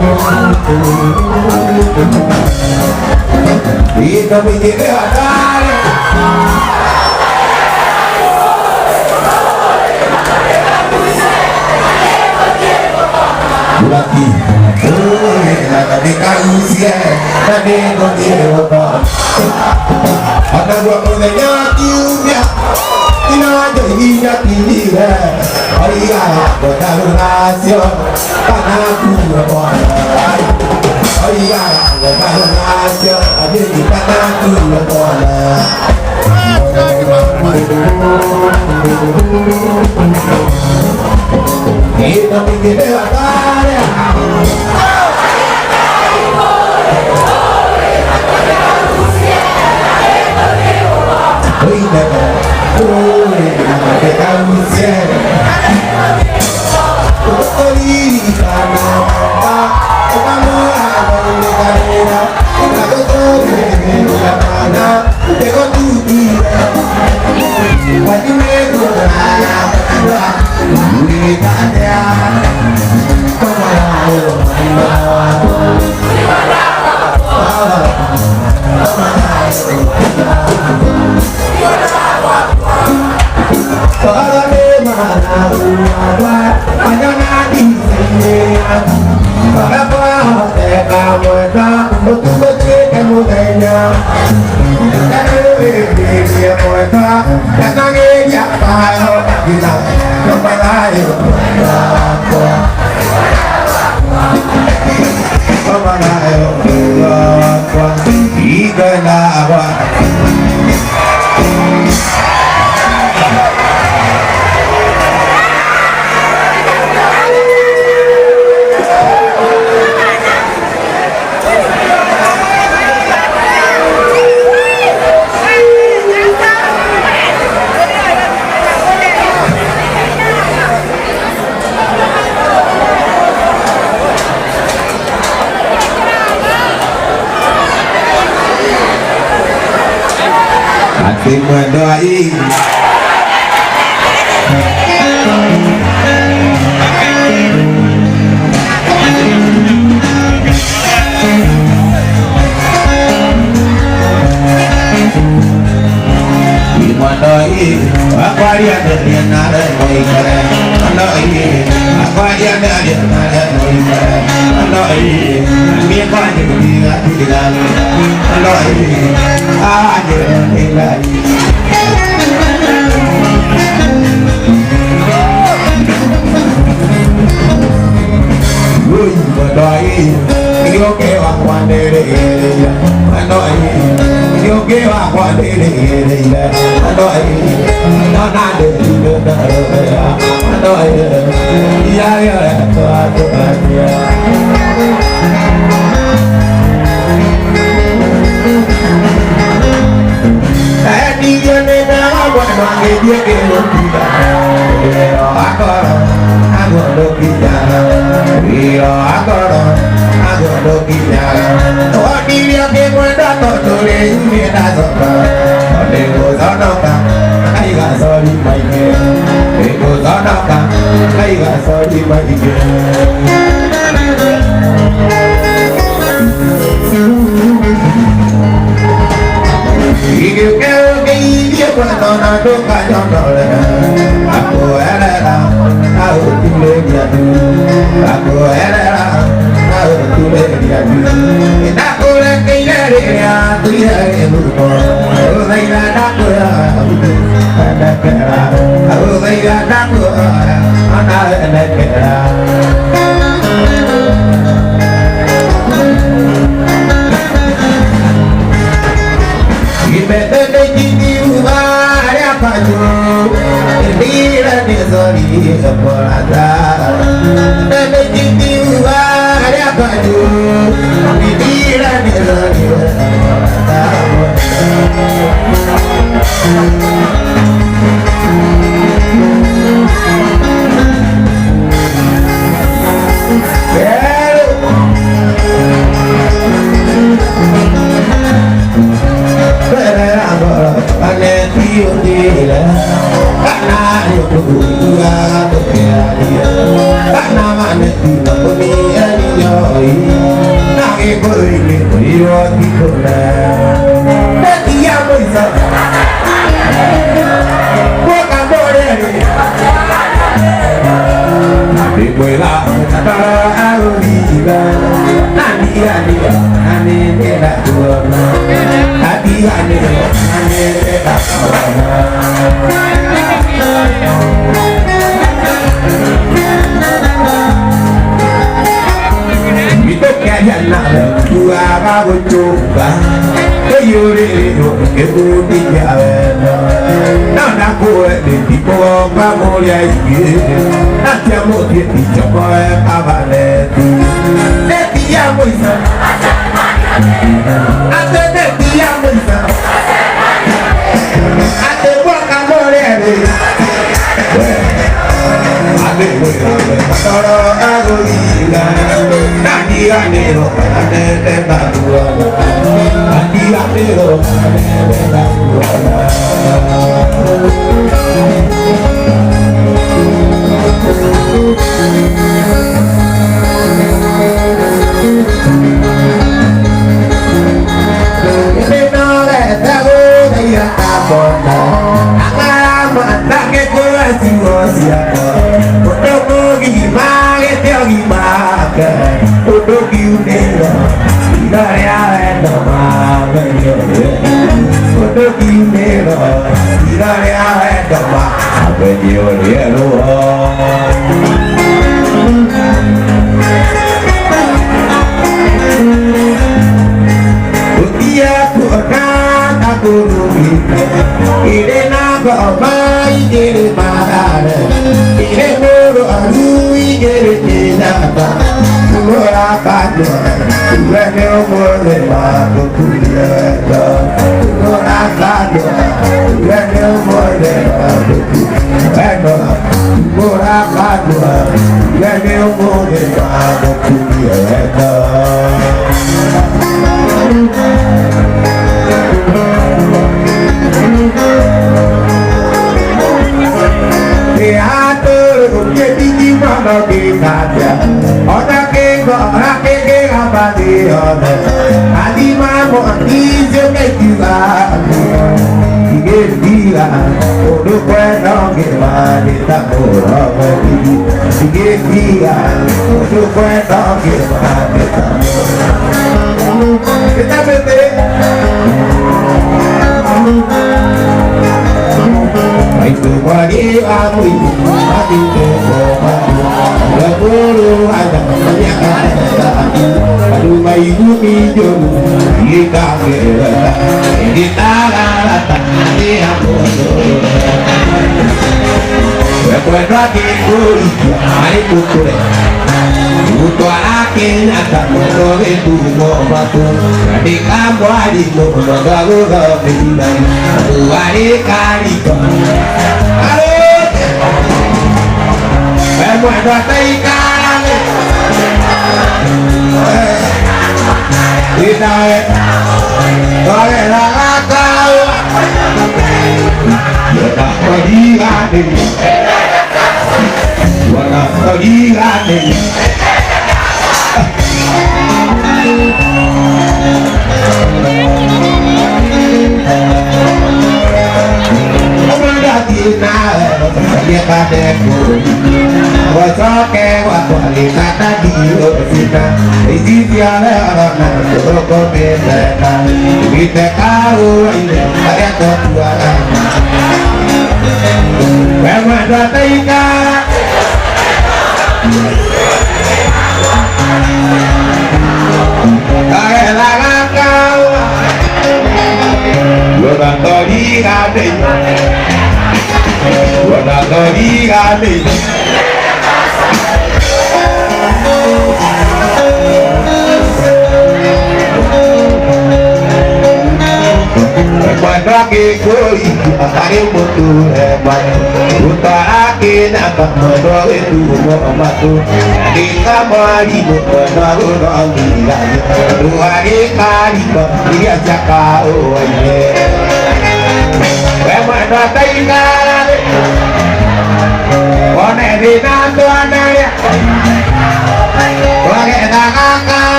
Y no me lleve a dar. Laki,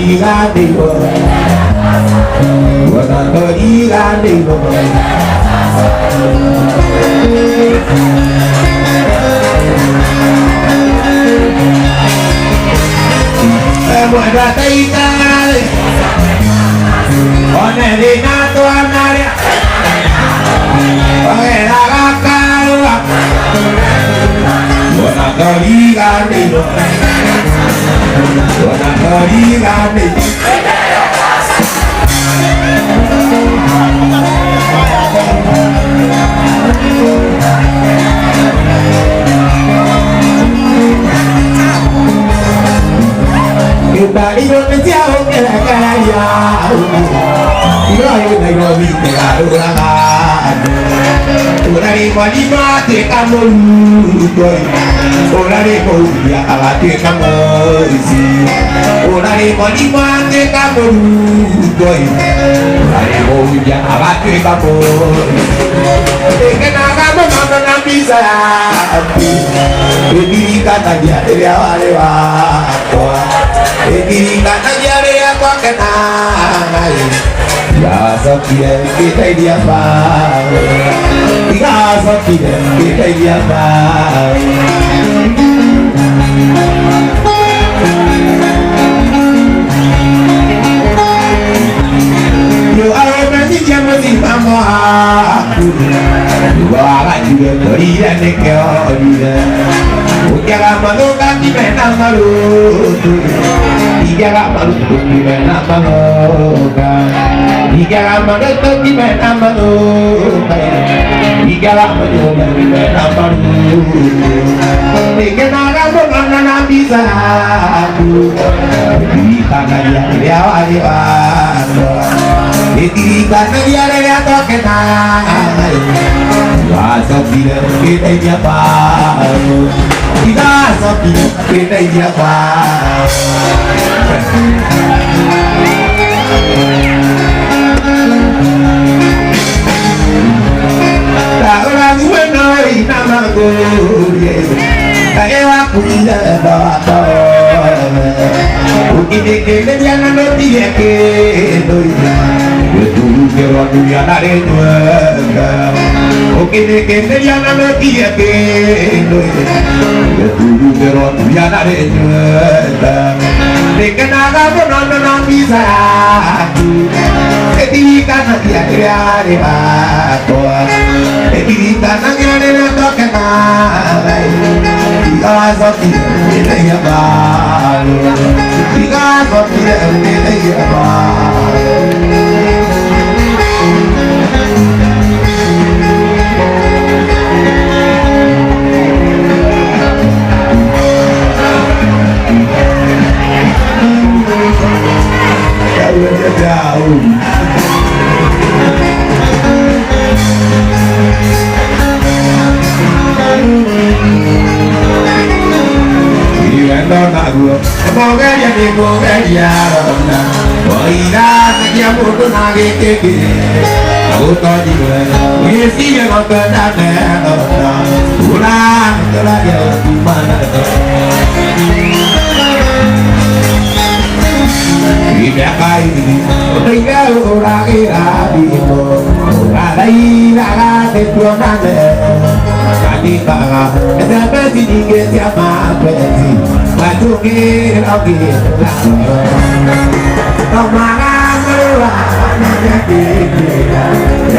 Ndariganĩirwo, ona ndariganĩirwo. Mwendwa taikare one thĩna twanarĩa ogeraga karũa ona ndariganĩirwo, ona ndariganĩirwo. Ndariro nĩ cia gũkĩrekereria Iroĩ Nairobi ndĩgarũraga andũ. Ũrarĩ mwarimũ atuĩka mũrutwo, ũrarĩ mũhuria agatuĩka mũici. Ũrarĩ mwarimũ atuĩka mũrutwo, ũrarĩ mũhuria agatuĩka mũici. Nĩngenaga mũno na mbica yaku ĩndirikanagia rĩrĩa warĩ wakwa, ĩndirikanagia rĩrĩa twakenaga. Ndigacokire ngĩteithia mbaũ, ndigacokire ngĩteithia mbaũ. Arũmenirie mũthimamo waku nĩguo wagakire ngorire nĩkĩo orire. Ũngĩaga mathũka timena marũtũ, ingĩaga marũtũ timena mathũka, ingĩaga marũtũ timena mathũka, ingĩaga mathũka timena marũtũ. Nĩngenaga mũno na mbica yaku ĩndirikanagia rĩrĩa warĩ wakwa, ĩndirikanagia rĩrĩa twakenaga. Ndigacokire ngĩteithia mbaũ, ndigacokire ngĩteithia mbaũ. Ũrathiwe no ina magũrie kaĩ wakuire ndowatore ũkĩthikĩrĩria na ndũtige kĩndũ gĩturugĩrwo nduria na rĩnyweke ũkĩthikĩrĩria na ndũtige kĩndũ gĩturugĩrwo nduria na rĩnyweke. Nĩngenaga mũno na mbica yaku ĩndirikanagia rĩrĩa warĩ wakwa, ĩndirikanagia rĩrĩa twakenaga. Ndigacokire ngĩteithia mbaũ, ndigacokire ngĩteithia mbaũ. Wendo naguo nĩmũgeria nĩmũgeria rona oiranagia mũndũ na gĩkĩngĩ agũtonyiwe wĩcirie gũkwendane rona ũratũragia kumana mĩaka ithiri ũndũire ũragĩra thimũ ũgathairaga nĩtuonane kandĩkaga SMS nyingĩ cia mapenzi matũngĩra ũngĩra Tomaga marũa manyanyakĩkĩra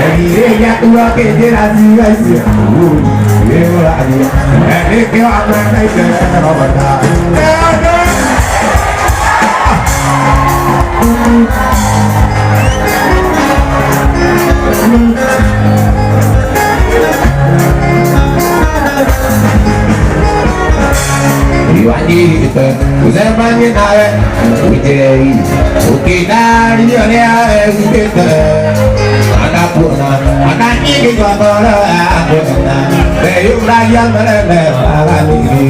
erire tua kĩnjĩra ciuga icio wĩũragia nĩkĩo amenaite rona. Iwanyite ucemanie nawe ũnjĩri ũkĩndarĩria ũrĩa wegithĩte anakuona ona nyingĩ kwa ngoro yakwenda weyũragia mereme waganĩrĩ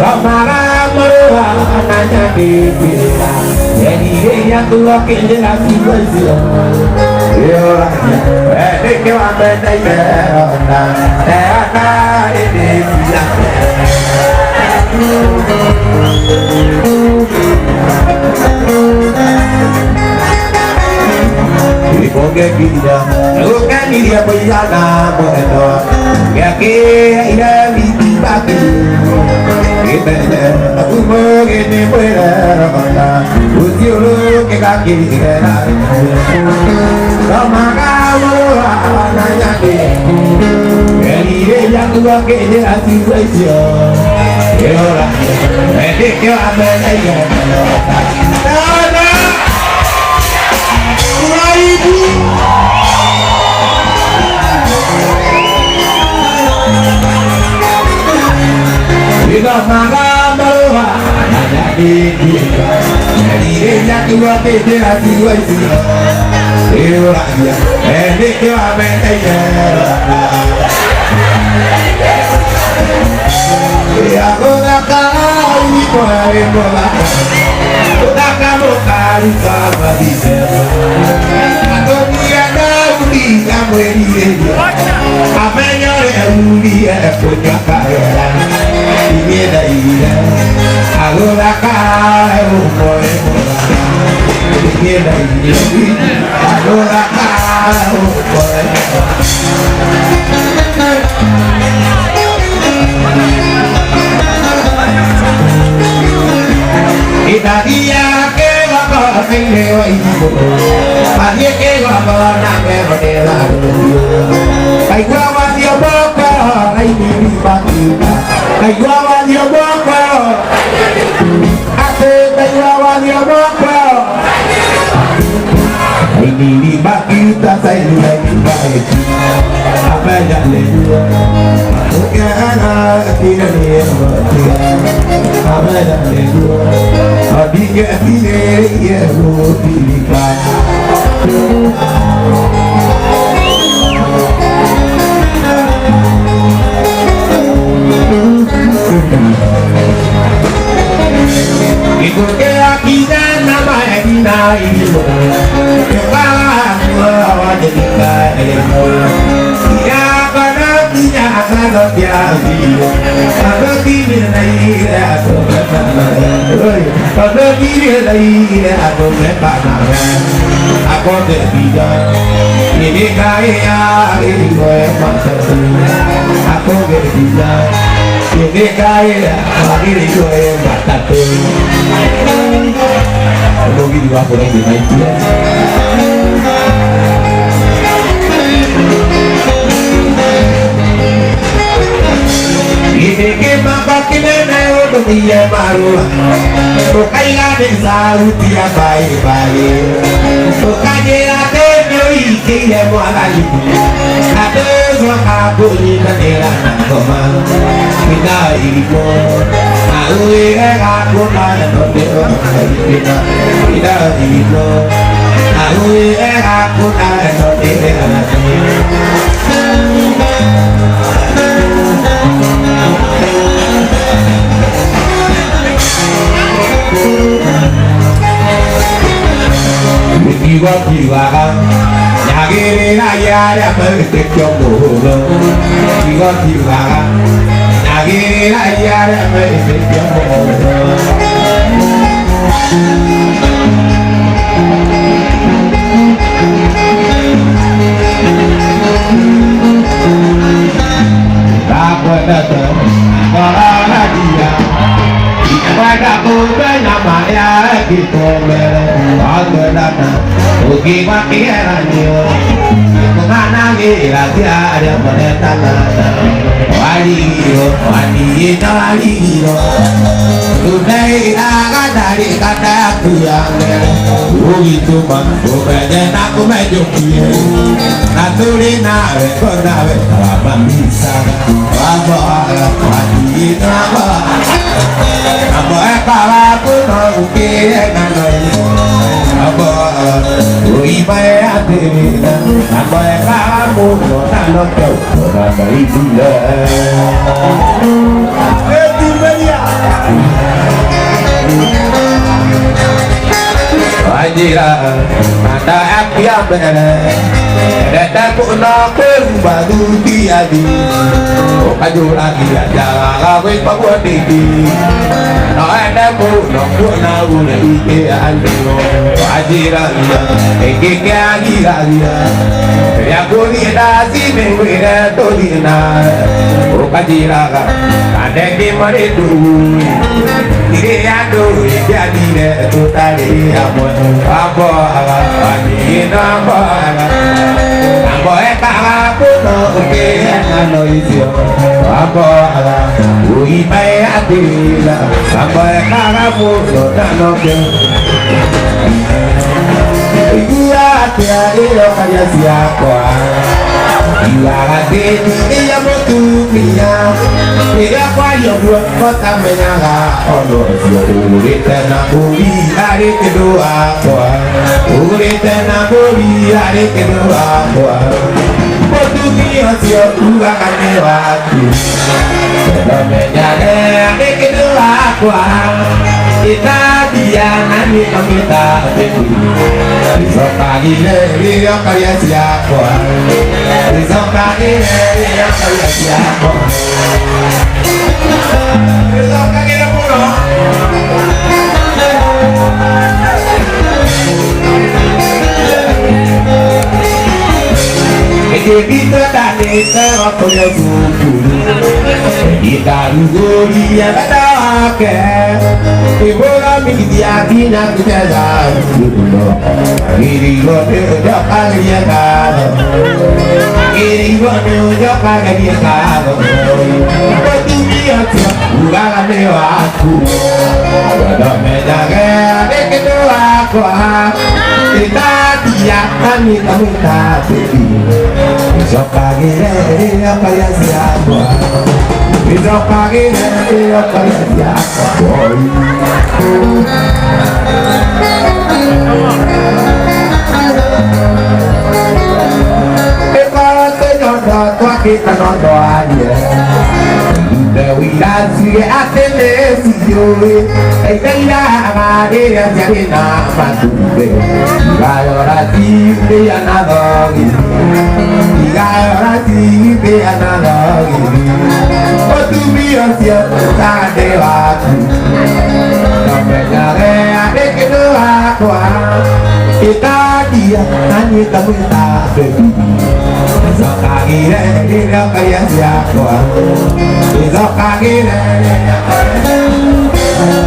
romaga marũa ananyandĩkĩra erire tua kĩnjĩra ciugo icio wĩũragia nĩkĩ wameneire ona ona ĩndĩ ciake. No ende mũno kuona ũrĩa andũ wanjĩragia ĩngĩkĩagiragia rĩrĩa ngũthiĩ ndacimĩngwĩre tũthiĩ nawe ũkanjĩraga kandengĩ marĩ ndũgũ irĩ andũ ingĩathire tũtarĩ hamwe wamboaga wanyina mboaga amboekaga mũno ũkĩhena no icio wamboaga ũimae atĩra amboekaga mũno na nokĩo igua atĩa ĩyo karia ciakwa iwaga thĩni ĩya mũtumia rĩrĩa kwaria ũguo ũtamenyaga ũndũ ũcio ũrĩte na mbũri arĩ kĩndũ wakwa ũrĩte na mbũri arĩ kĩndũ wakwa mũtumia ũcio ugaga nĩ waku ndamenyage arĩ kĩndũ wakwa ĩtathia na niĩ ngamwĩta baby icokagire rĩrĩa ũkaria ciakwa icokagire rĩrĩa ũkaria ciakwa icokagire mũno Ĩndĩ ndanĩte wa kũrĩa thukuru ndarugũria wendo wake ĩmũthomithia nginya kũgetha thukuru agĩrĩirwo nĩ ũnjokageria ngatho agĩrĩirwo nĩ ũnjokageria ngatho mũtumia ũcio ugaga nĩ waku ndomenyage nĩ kĩndũ wakwa ĩtathia na niĩ ngamwĩta baby icokagĩre rĩrĩa ũkaria ciakwa icokagĩre rĩrĩa ũkaria ciakwa ĩkorwo nyondo twakĩte no ndwarie Ndewiracie atĩ nĩ ciũĩ ĩkairaga rĩrĩa ciarĩ na matumbĩ igayora cimbĩa na thogithi igayora cimbĩa na thogithi mũtumia ũcio ugaga nĩ waku ndomenyage arĩ kĩndũ wakwa ĩtandia na niĩ ngamwĩta baby icokagĩre rĩrĩa ũkaria ciakwa icokagĩre rĩrĩa ũkaria.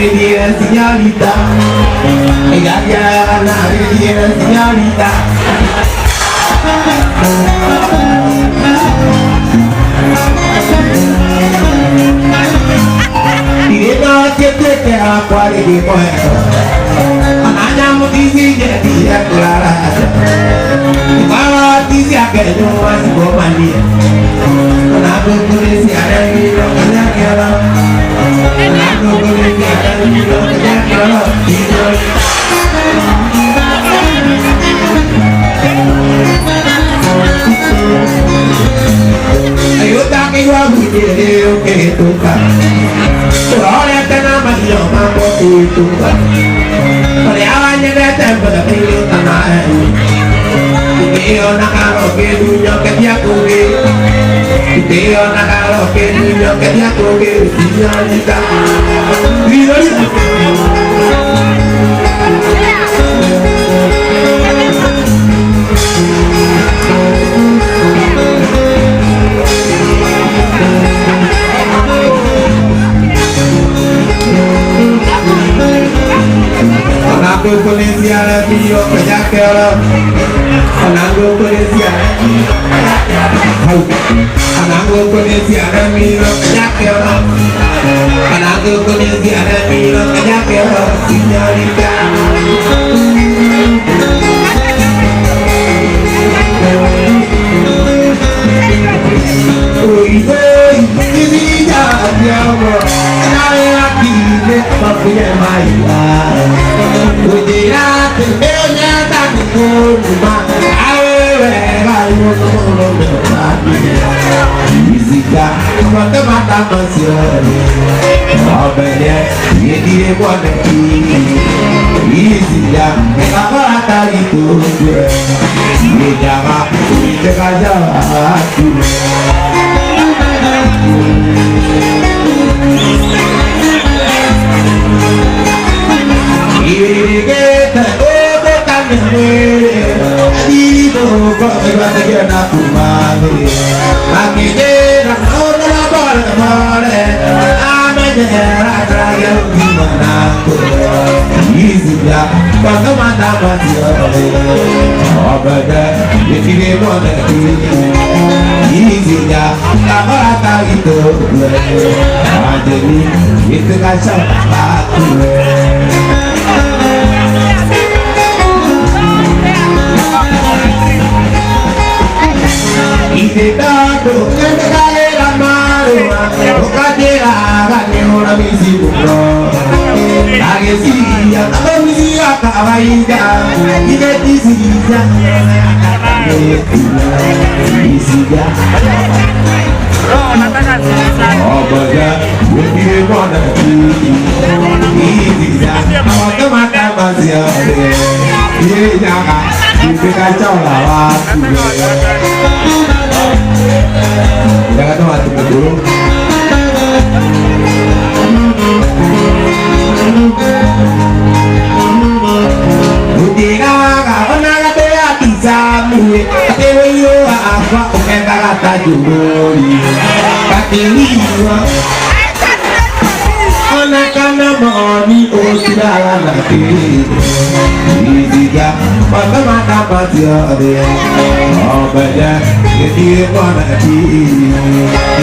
Señorita, señorita. Señorita, señorita.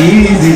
Easy,